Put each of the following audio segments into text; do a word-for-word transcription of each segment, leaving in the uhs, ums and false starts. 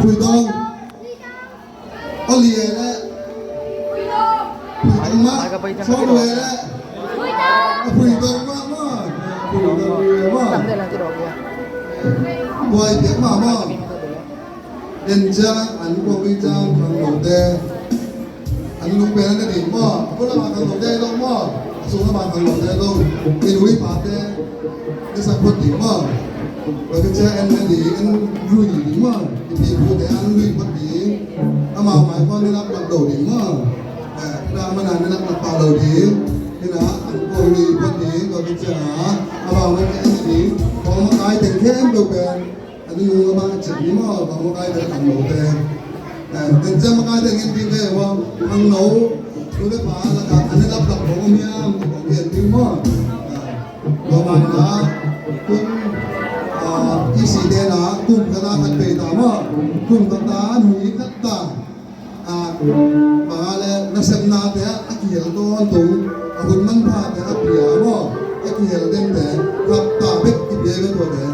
Phuitong. Oli e le. Phuitong mah. Sawng e le. A Phuitong mah mah. Phuitong e mah. Buai piak mah mah. En ciang an kuang ui ciang khangnote. An lung pen an ne ding maw? A bul lam a khangnote dong maw? A sung lam a khangnote dong. In ui pate. Ni sa phot ding maw? Tua kici a en ne ding, en lui ding maw? I pi pute an lui phot ding. Amau mai khuan ne lak lak do ding maw? Eh, na mana ne lak lak pa lo ding. Ina an kuang lui phot ding. Tua kici a amau mai en ne ding. Kong makai teng khempeuh pen. An nung a bang a ciah ni maw, bang makai te khangnote. Eh, den ciang makai te ngin ding ve maw, khangno, tu le pa lak a, an ne lap lap bang om hiam, bang om hiam ding maw. Eh, bang mai na, kun, ah, i si te na, kum khat a khat pei ta maw, kum khat ta, nui khat ta. A, bang a le nasepnate a kihel tawntung, a hun manphate a pia maw, a kihel dente, khat ta bek kipia i ve tuate.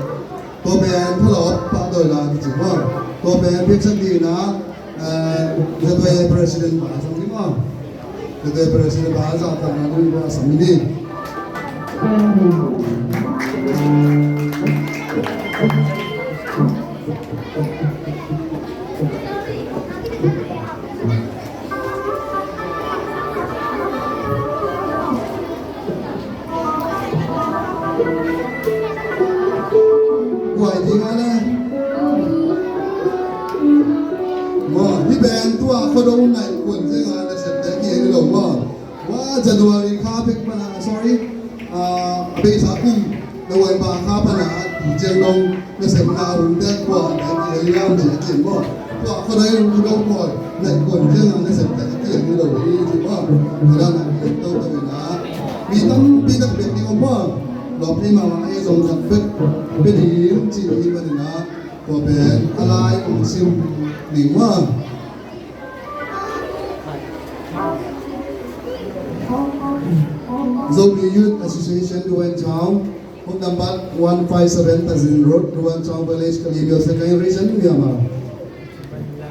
Tua pen thalawp pahtawina kici maw. Tua pen piaksak dingin a, eh, Zatwe President pa a sam ni maw. Zatwe President pa a zahtakna ding pa a sam ni. Kuai ding a le. Maw, hih pen tua khuadong naih kuan zenga nasepte kihel hi lo maw. Tua January kha bek pana, sorry, ah, a beisa kum November kha pana, tu ciang dong nasepna hun te kua te kihel hiam ci a kiam maw. Tua khuadong hun khuadong pawi naih kuan ciang a nasepte kihel hi lo hi ci maw. Tua dan a kihel to ta ve na. Mi tampi tak bek ding om maw. Lawp ni mah mah ei zong khat bek bek ding ci hi manin a. Tua pen a lai kong sim ding maw. Zomi Youth Association, Ruan Chau, home number one five seven Tazin Road, Ruan Chau Village, Kalay View, Second Region, Myanmar.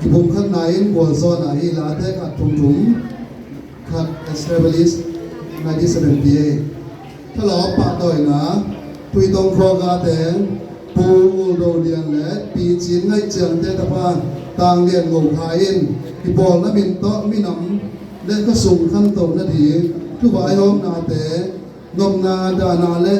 Kipumkhatna in Gualzawhna hi, Late khat thum thum khat, established nineteen seventy-eight. Thalawp pahtawina, Phuitong khawka teng, Pu Ul Do Lian le Pi Cin Ngaih Ciangte tapa Tang Lian Ngo Khai in kipawlna min tawh minam le khua sung khantohna ding thu vaihawmnate, nopna dahna le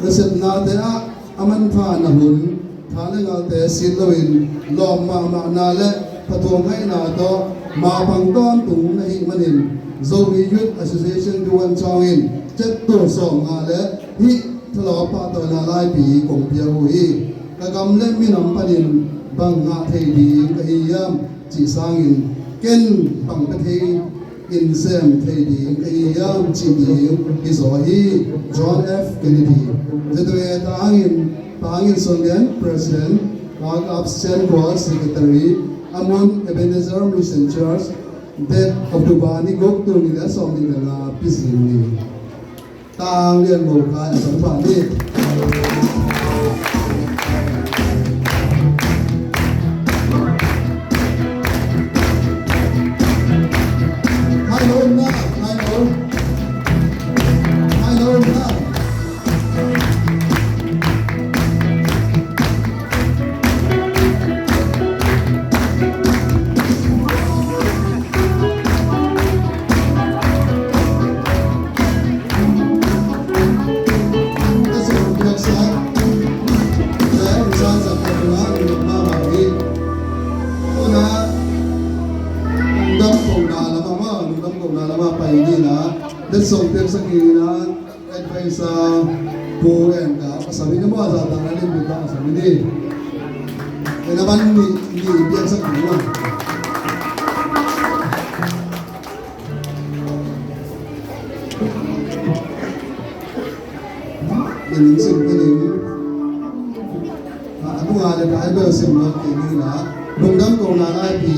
nasepnate ah a manpha na hun, tha le ngalte sit loin lawm mahmahna le phathuam haihna tawh mapang tawntung na hih manin Zomi Youth Association Duan Chawng in cettual sawmnga le hih thalawp pahtawina laipi kong pia uh hi. Ka gam le minam panin bang ngah thei ding ka hi hiam cih sangin ken bang pia thei in sem thei ding ka hi hiam cih ding hi zaw hi. John F Kennedy. Zatwe Tangin, Tangin Son Lian, President, Kak Ap Sian Kua, Secretary, Amun Ebenezer Mission Church, date October ni guk, tul nih le sawmnih le nga, Pizing ni. Tang Lian Mo Khai a sangpah ni. Hai lo na, hai lo. Hai lo na. Advisor Pu Enka, a sami na maw, a zahtakna lim pu ta a sami ni. Ena ban ni, ni piaksak ni maw. Min sim ka ning. A, a tunga le Bible sim lo kei ni la. Lungdam kohna laipi,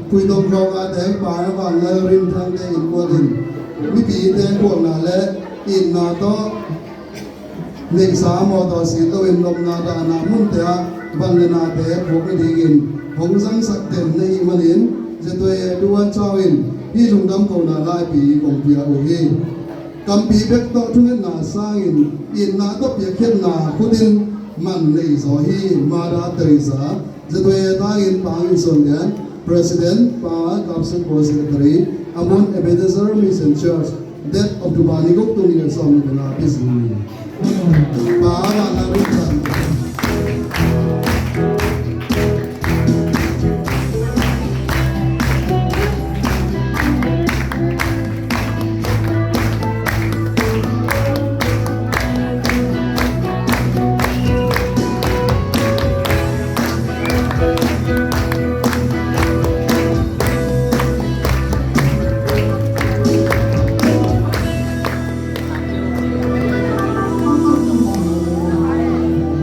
Phuitong khawng a teng pa na van la rin thang te in kuan in. Mipi te kuan na le in na to. Neihsa mawtaw sit loin lopna dahna munte ah van le nate phuk nadingin hong zangsak den na hih manin, Zatuai Duan Chau in hih lungdam kohna laipi kong pia uh hi. Kampi bek tawh thungetna sangin itna tawh piakkhiatna khut in man nei zaw hi. Mother Teresa. Zatuai tangin Pa Hang In Suan Lian, President, Pa Kap Sen Kua, Secretary, Amon Ebenezer Mission Church, date of October ni guk, tul nih le sawm nih le nga pia zing hi. Pa Van Lam Rin Chan.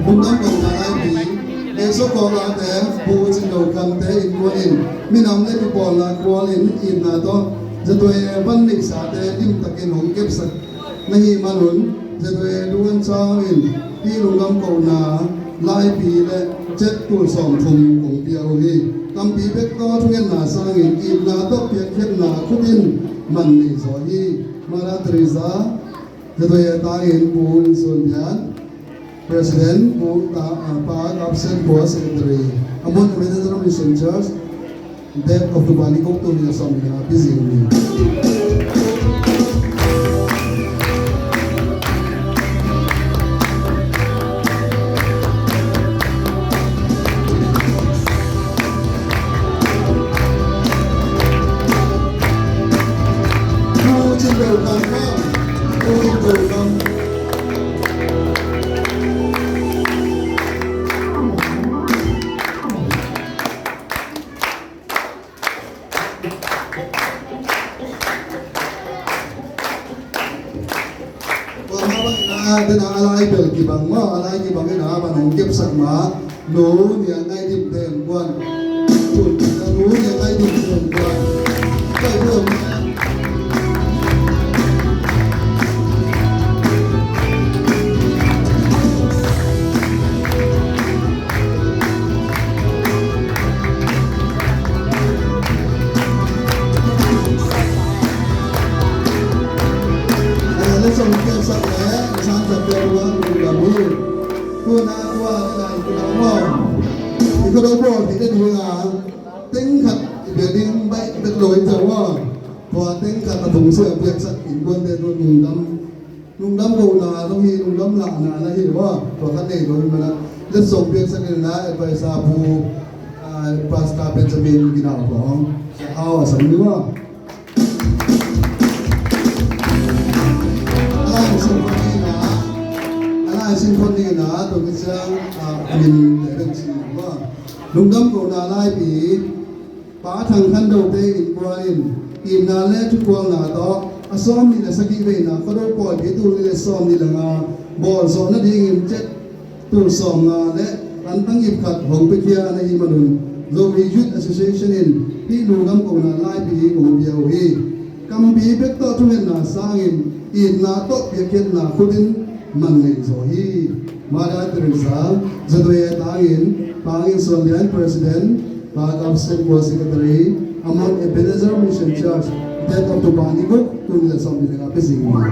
Lungdam kohna laipi, Yesu kawlate, Pu Cin Do Kham te innkuan in minam le mipawlna khual in itna tawh Zatuai van neihsate limtakin hong kepsak na hih manun, Zatuai Duan Chau in hih lungdam kohna laipi le cet tul sawmthum kong pia uh hi. Kampi bek tawh thungetna sangin itna tawh piakkhiatna khut in man nei zaw hi. Mother Teresa. Zatuai tangin Pu In Suan Lian, President, Pu Ta, ah, Pa Kap Sen Kua, Secretary, Amon Ebenezer Mission Church, date of October ni guk, tul nih le sawm nih le nga pia zing hi. Tua mah bangin ah, den a, a lai bel kibang maw, a lai kibang in ah, van hong kepsak ma, Nu Niang Ngai Dim te innkuan. Nu Niang Ngai Dim te innkuan. Kai bu. Eh, le song kiang sak le, sang sak te ruang ruang lam hi. Tuna tua le nai tuna mo. I ko do bo ti te du a. Teng khat i building bai bet lo in zau a. Tua teng khat a thong sia piak sak innkuan te tu lungdam. Lungdam kohna zong hi, lungdam lahna na hi ua. Tua khat nei lo in mana. Letsong piaksak in na advisor Pu, ah, Pastor Benjamin Ginaw Kong. Au a sang ni ua. A lai symphony na, a lai symphony na, tua kiciang, ah, min le bek sin ua. Lungdam kohna laipi. Pa Thang Khan Do te innkuan in itna le thukualna tawh a sawm nih le sagih veina Khuado pawi pi tul nih le sawm nih le nga bawlzawh nadingin cet tul sawm nga le antang ip khat hong piakhia na hih manun Zomi Youth Association in hih lungdam kohna laipi kong pia uh hi. Kampi bek tawh thungetna sangin itna tawh piakkhiatna khut in man ngei zaw hi. Mother Teresa, Zatuai tangin, Pa Hang In Suan Lian President, Pa Kap Sen Kua Secretary, Amon Ebenezer Mission Church, date of October ni guk, tul nih le sawm nih le nga pia zing hi.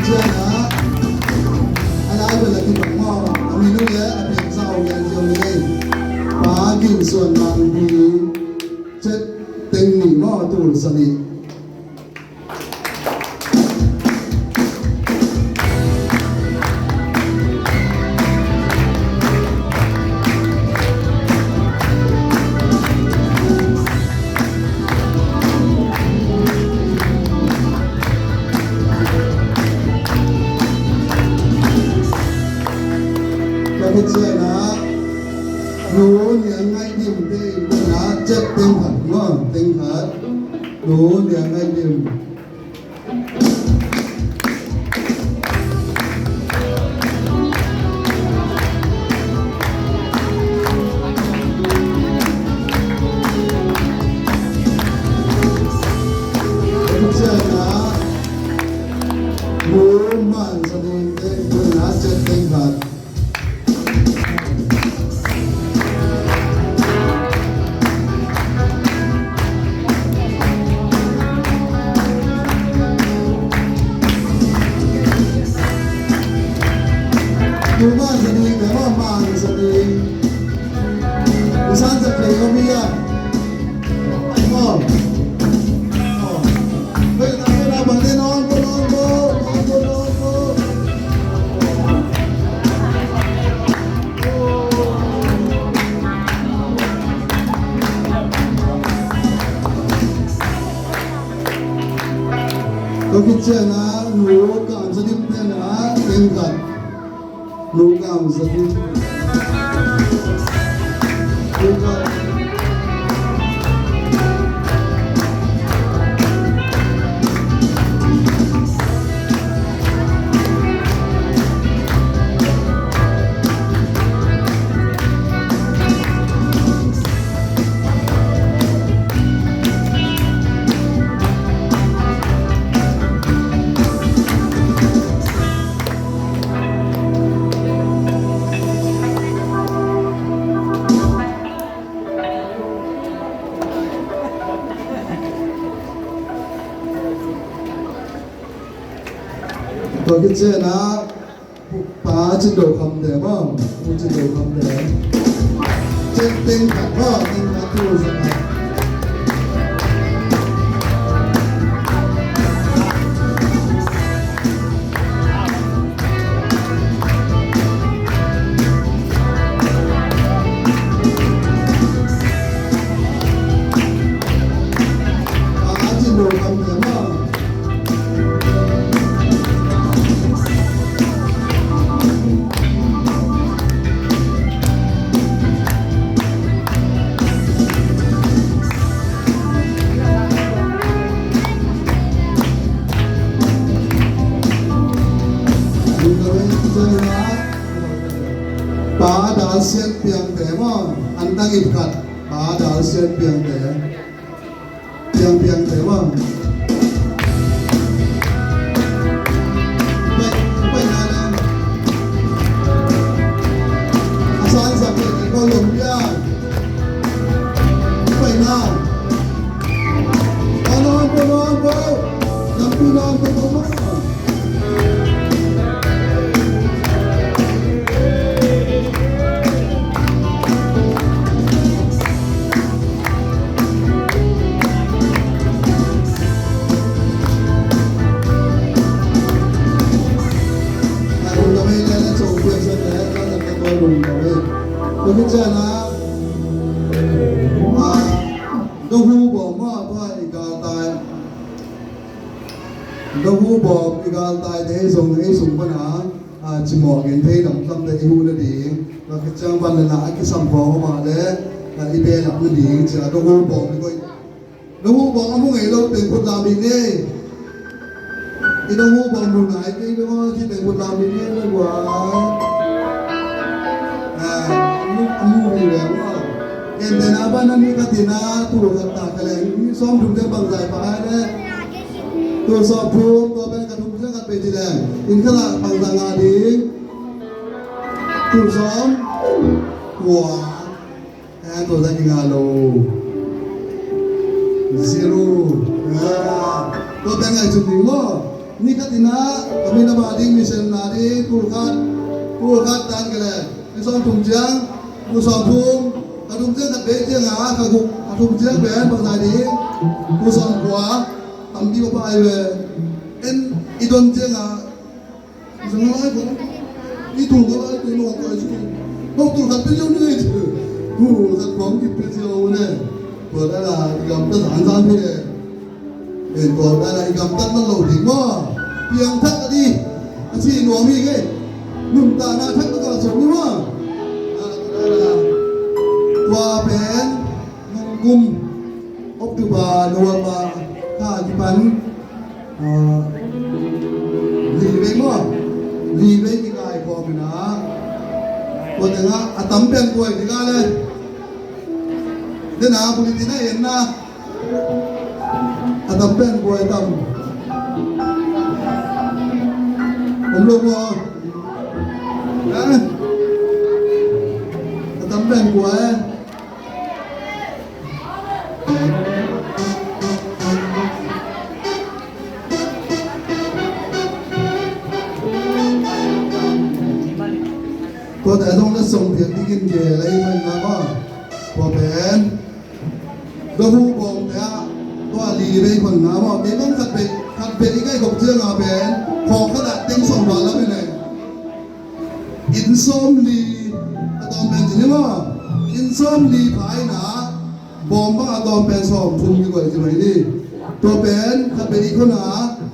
Ciana, a lai bel a kibang maw, a min uh le a piangsak uh lian ciang uh hi. Pa Ging Suan Mang Pi, cet teng nih maw, tul sa nih. Ka khut ciangin ah, Nu Niang Ngai Dim te in ah, cet teng khat, ngawng teng khat. Nu Niang Ngai Dim. Tua khit ciangin ah nu Kam Za Dim te in ah teng khat. Nu Kam Za Dim. Tua khit ciangin ah Pa Cin Do Kham te maw? Pu Cin Do Kham te. Cek teng khat maw? Teng khat tu sa khat. Pa Cin Do Kham te maw? Pa Dal Sian Piang te maw? An tang it khat. Pa Dal Sian Piang te. Piang, piang te maw? Pai, pai na na. A san sak te ko lom piang. Pai na. Ko lom, ko lom, ko. Lampi lom, ko lom. Dahu bawm mah tua i galtai. Dahu bawm i galtai te zong ei sung pana a, cimawh gen thei lamlam te i huh nading, tua khit ciang van le na a kisam khawng a mah le, a, i belap nading ci a, dahu bawm i koih. Dahu bawm a mu ngei lo teng khut lam ding ei. I dahu bawm mu ngai kei lo ci teng khut lam ding ei lo bua. A, a mu, a mu hi le bua. Ken te na ba na mi ka ti na tu lo ka ta ka le. Mi sawm thum te bang zai pa ai le. Tu sawm thum, tua pen ka thum ciang khat pei ci leng. In kha la bang za nga ding. Tu sawm kua. Eh, tua za ki nga lo. Zero. Ah, tua pen ngai cun ding maw? Ni khat in ah, ka min a ba ding, mi sen na ding, tul khat. Tul khat tan ka le. Ni sawm thum ciang, tu sawm thum. Ka thum ciang khat pei ciang a, ka guk, ka thum ciang pen bang zai ding. Tu sawm kua. Tampi papa ai ve. En i don ciang a, zang lai kong i tul ko lai tul ko kai su. Ko tul khat pe yo ni. Tul khat kong ki pe yo ne. Ko da la i gam ta san san pe. En ko da la i gam ta na lo ding maw. Piang thak a di. A si nuam hi ke. Nuntakna thak na ka sawm ni maw. A, ko da la. Tua pen. Nung kum October, November kha kipan, ah, li vei maw? Li vei kikai khawm in ah. Tua tengah a tam pen kua i kikai le. Dena bulletin a en na. A tam pen kua i tam. Om lo maw? Eh? A tam pen kua eh? Tua te zong na song piak dingin ke lai man na maw. Tua pen Dahu bawm te ah tua li vei khon na maw. Kei bang khat vei, khat vei i kai kop ciang a pen khawng khat ah teng sawm val lam i nei. Inn sawmli a tawm pen ci ni maw? Inn sawmli pha in ah bawm bang a tawm pen sawmthum kikoih ci mai ni. Tua pen khat pen i khun a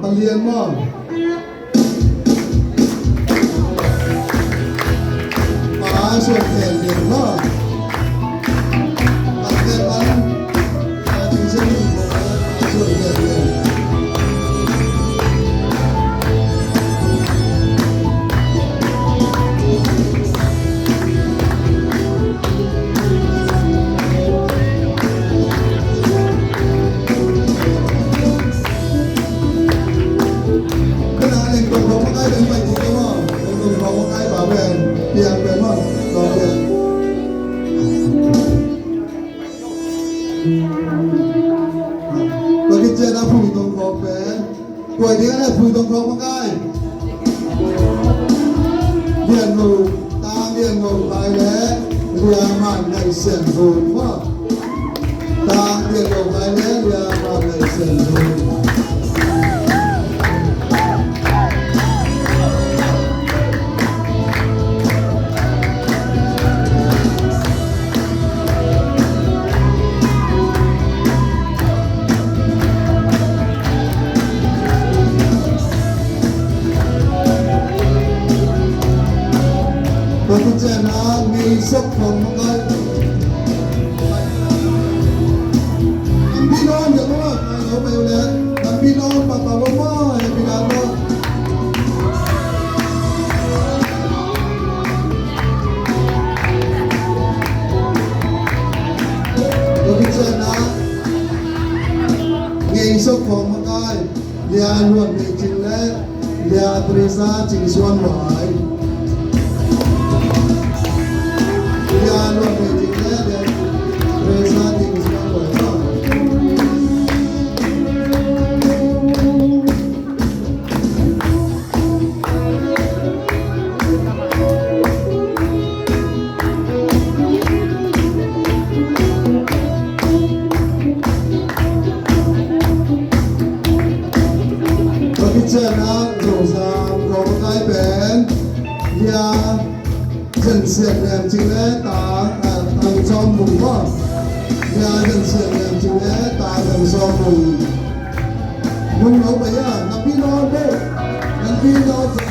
Palian maw? Pa Suan Khen Lian maw? Pa Khen Lian. Pa Suan Khen Lian. Tua khit ciangin a Phui Tong Khaw pen, tua ding a le Phui Tong Khaw makai. Lian Lo, Tang Lian Lo Khai le Lia Man Ngaih Sian Tho maw? Tang Lian Lo Khai le Lia Man Ngaih Sian Tho. Tua khit ciangin a Ngei Sok Phong makai. Lampi Nawn, lampi nawn, papa lo Lia Luan Nei Cing le Lia Teresa Cing Suan Huai. Lia Luan Nei Cing le Lia Teresa Cing Suan Huai. Tua khit ciangin ah Zozam khawng a kai pen Lia Zen Sian Niam Cing le Ta, eh, Tang Zom Mung maw? Lia Zen Sian Niam Cing le Ta Tang Zom Mung. Mung lo pai a, na pi na aw bo. Na pi na aw bo.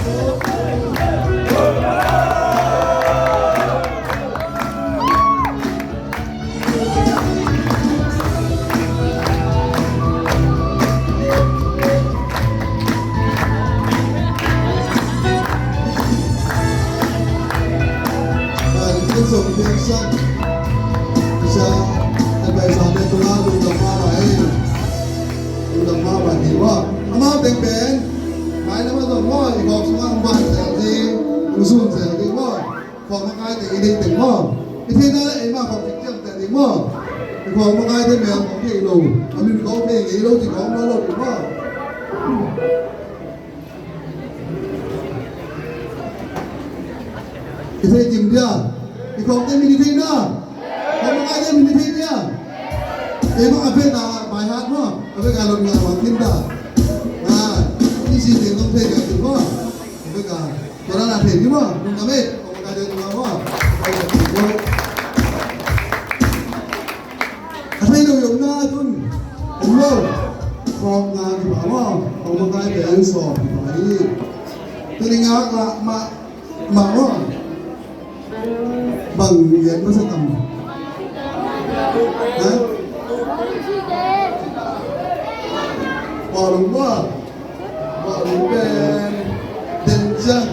Sia, advisor te tung a lungdam mah mah hi. Lungdam mah mah hi maw. Amau teng pen, mai lam a zong maw, i khawk sungah hong vai zel ding, hong zun zel ding maw. Khawk makaite i deih teng maw. I theihna leh eimah khawk ciamteh ding maw. I khawk makaite mel khawk thei lo, a min khawk thei ngei lo ci khawk lo lo ding maw. I thei kim dia. I khawkte min i thei na. Khawk makaite min i thei dia. Eimah a phet na by heart maw. A phet ka lo na wang kim da. Ah, i si teng khawk thei ka kim maw. A phet ka. Tua na thei kim maw. Nung na met. Khawk makaite nung na maw. A thei lo yom na tun. Om lo. Khawk nga kipa maw. Khawk makaite an sawm kipa hi. Tuni ngak lah mah, mah maw. Bang yan masa tam. Ha? Pawlung maw. Pawlung pen. Den ciang.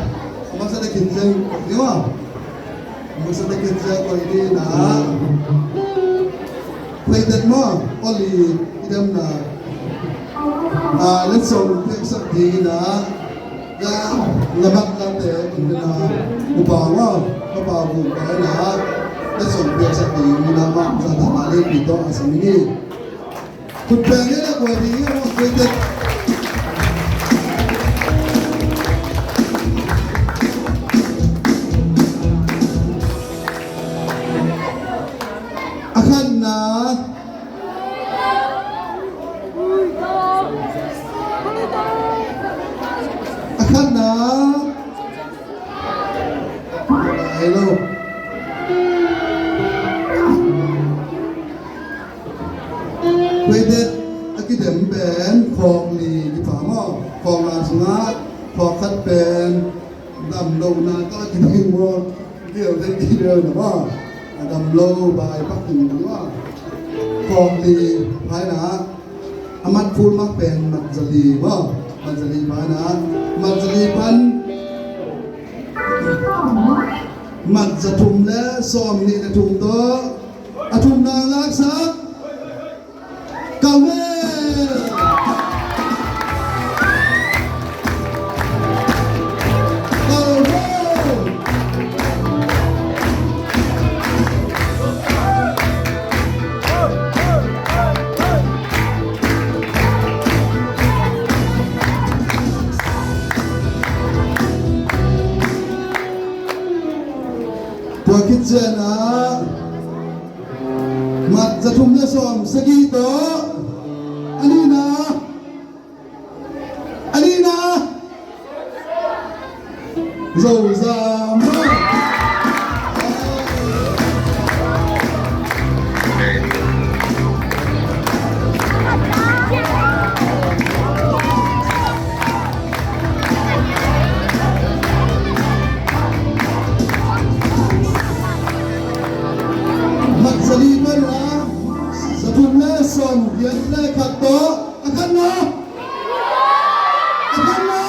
Masa da kin ciang. Ni maw. Masa na kit sia koi ni na. Paitet maw, oli i dem na. Ah, letsong piaksak ding na. Ya, na mat na te, kun na. Upa maw, upa bu pa na. Letsong piaksak ding na ma, sa ta ma le pi to a sa mi ni. Khut beng in a kuai ding in a kuai tek. A khatna. A khatna. Hello. Kuaitet a kidem pen khawk li kipa maw? Khawk nga sungah khawk khat pen dam lohna tawh a kidem maw? Kial ding kidem na maw? A dam lo bai pak ding maw? Khawk li paina a mat phul mak pen mat za li maw? Mat za li paina mat za li pan mat za thum le sawm nih le thum tawh a thumna laksak. Kau ve. Kau ve. Tua khit ciangin ah mat za thum le sawm sagih tawh a nihna, a nihna Zozam. Mat za li pan ah za thum le sawm giat le khat tawh a khatna. A khatna.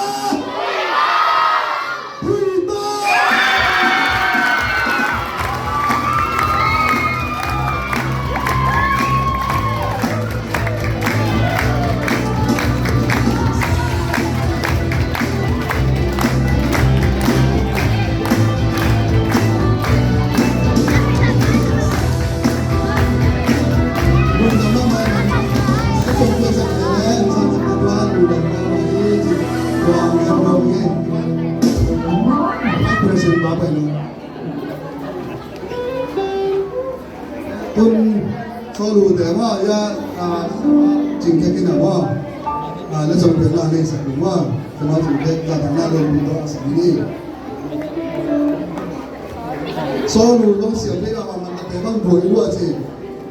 Hui ta. Tun sawlute maw, ya, a, cingkek in a maw, a, letsong piakna nei sak ding maw, tua maw cingkek, za dang na leng ding tawh a sak ding hi. Sawlu zong siam ding a, bang man a te bang buai lua ci,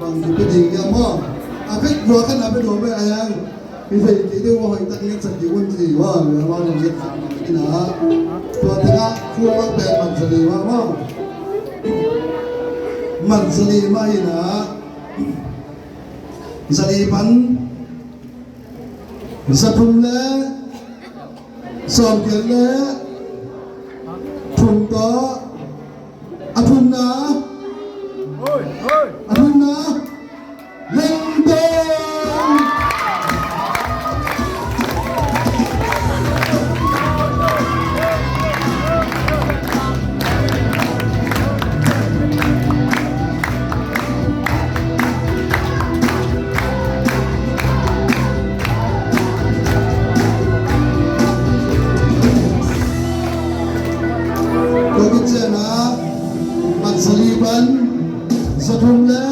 bang ci pe ding ya maw. A pek lua khan a pe dua pe a yang. Hih thei kei deuh a hoih tak ngetsak ding un ci, va, lua va, lua ngetsak ding in a. Tua tengah khuavak pen man sali mah maw. Man sali mah in a. Sali pan. Sa thum le. Sawm khat le. Thum tawh. A thumna. A thumna. Lengdong. Tua khit ciangin ah, man sali pan, za thum le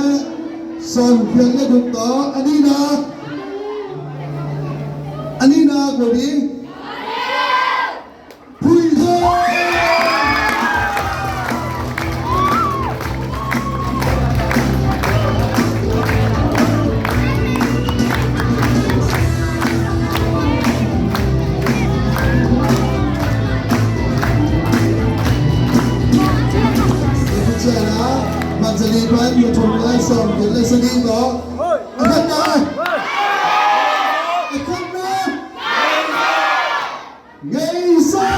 sawm khat le guk tawh, a nihna, a nihna kua ding? Phuizon! Tua ciangin ah, man sali pan, za thum le sawm khat le sagih tawh. A khatna! A khatna! Ngeisa!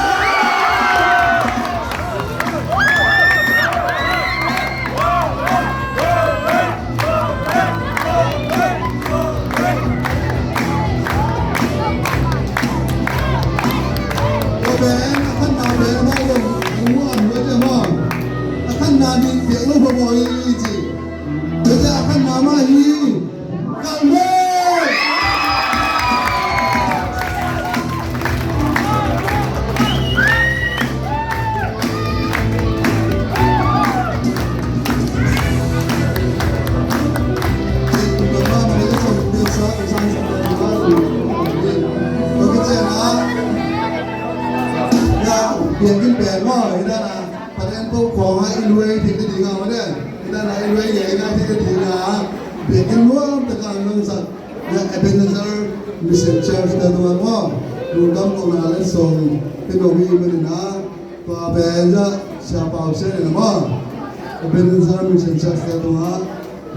Tua pen, a khatna pen, amau zong, a mu a mu te maw. A khatna nih piak lo phamawh hi ci. Tua ciang a khatna mah hi. Kalh ve! Biakinn pen maw, hi dan a, Pathian pau khawng a i luai thei ding a, maw ne? Hi dan a i luai ngei na thei ding a, biakinn nuam tak a nong sak. Ya, Ebenezer Mission Church te tungah maw, lungdam kohna letsong pia nuam ih manin ah, tua pen ah Sia Pau Sian in ah maw, Ebenezer Mission Church te tungah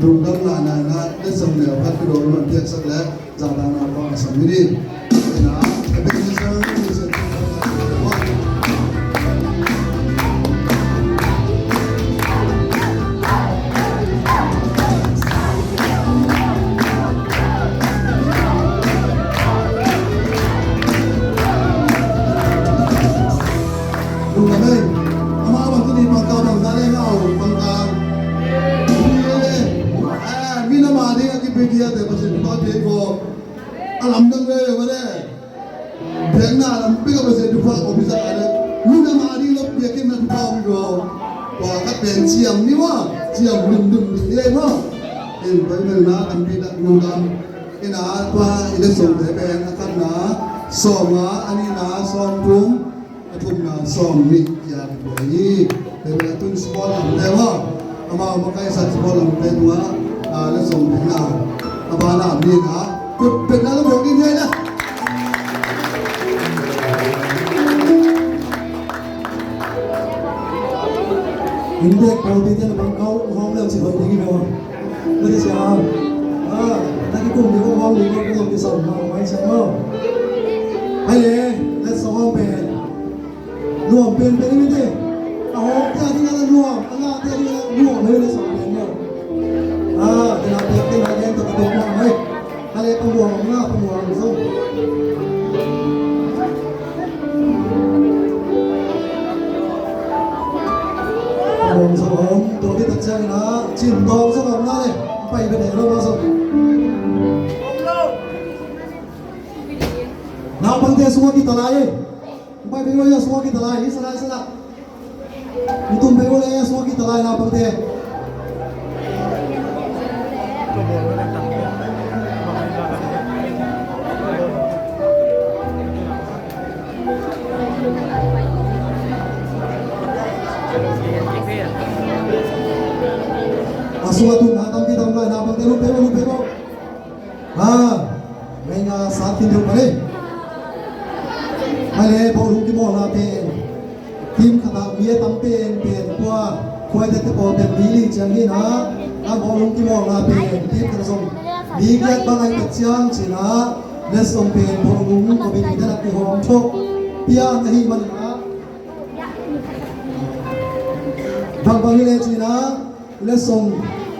lungdam lahna in ah letsong neu khat pia nuam ih man piaksak leh zahtakna pau a sam hi ding. In ah Ebenezer Mission Church te tungah Lungdam ei. Amah bang tuni pangkang bang za le ngau pangkang. Eh, minam a ding a kipia khia te Pasian thupha pia ko. A lamdang ve ve mah le. Biakna lam pia ka Pasian thupha ko pia sa le. Minam a ding lo biakinn na thupha ko. Tua ka pen ciam ni wa. Ciam dum dum ni le ma. En pai mel na kan pi tak lungdam. Ina tua i letsongte pen a khatna sawm nga, a nihna sawm thum, a thumna sawm nih ci-a kipia hi. Tua pen a tun sport lamte maw, amau makaihsak sport lamte tungah, a, letsong pen a, a banah a nihna kut pen a la buak ding hi na. Inntek pawlpite na bang kau hong leu ci hoih ding hi maw. Mari siam. Ah, na kikum ding kong hong ding kong kizom hong mai siam maw. Hai le, letsong hong pen. Nuam pen pen mite. A hong tia ding a la nuam, a la tia ding a la nuam, hai letsong pen maw. Ah, tena pen tena pen tok tok maw hai. Hale pamuang nga, pamuang zo. Pamuang zo om, tua khit tak ciangin a, cim tawng zo om na le, pai bene lo ma zo. Naupangte sungah kitalai, pai bene lo ia sungah kitalai, hi sa lai sa lai. Mutum pen ule suak kita lai naupangte. A sung a tunna tampi tam lai na bangte lum pei maw, lum pei maw. A, ngaina sat khin deuh ka lei. Mai le bawlung kimawlna pen team khatah mi a tam pen pen kua, khuaite te pawl pen mi li ciang hi na. A bawlung kimawlna pen team khatah zong mi giat bang a i pet ciang ci na. Letsong pen bawlung committee te na kihawm thok pian ahih manin ah bangbang hi le ci na. Letsong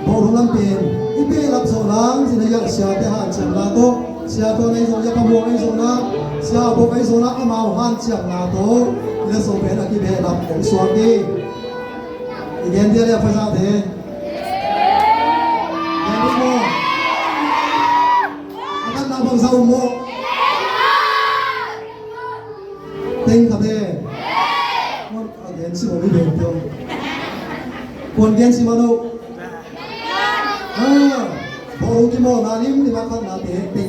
bawlung lam pen i behlap zawh nang ci na, ya siate hanciamna tawh, sia tawh na i zong, ya pamuang na i zong na, sia bawk na i zong na, amau hanciamna tawh letsong pen a kibehlap kong suak hi. I gen dia le a phaisate gen dih maw? A kanna bangsa um maw? Teng khat e. A gen si maw, mi beng tio. Kuan gen si maw no? A, bawlung kimawlna lim lim a khatna te.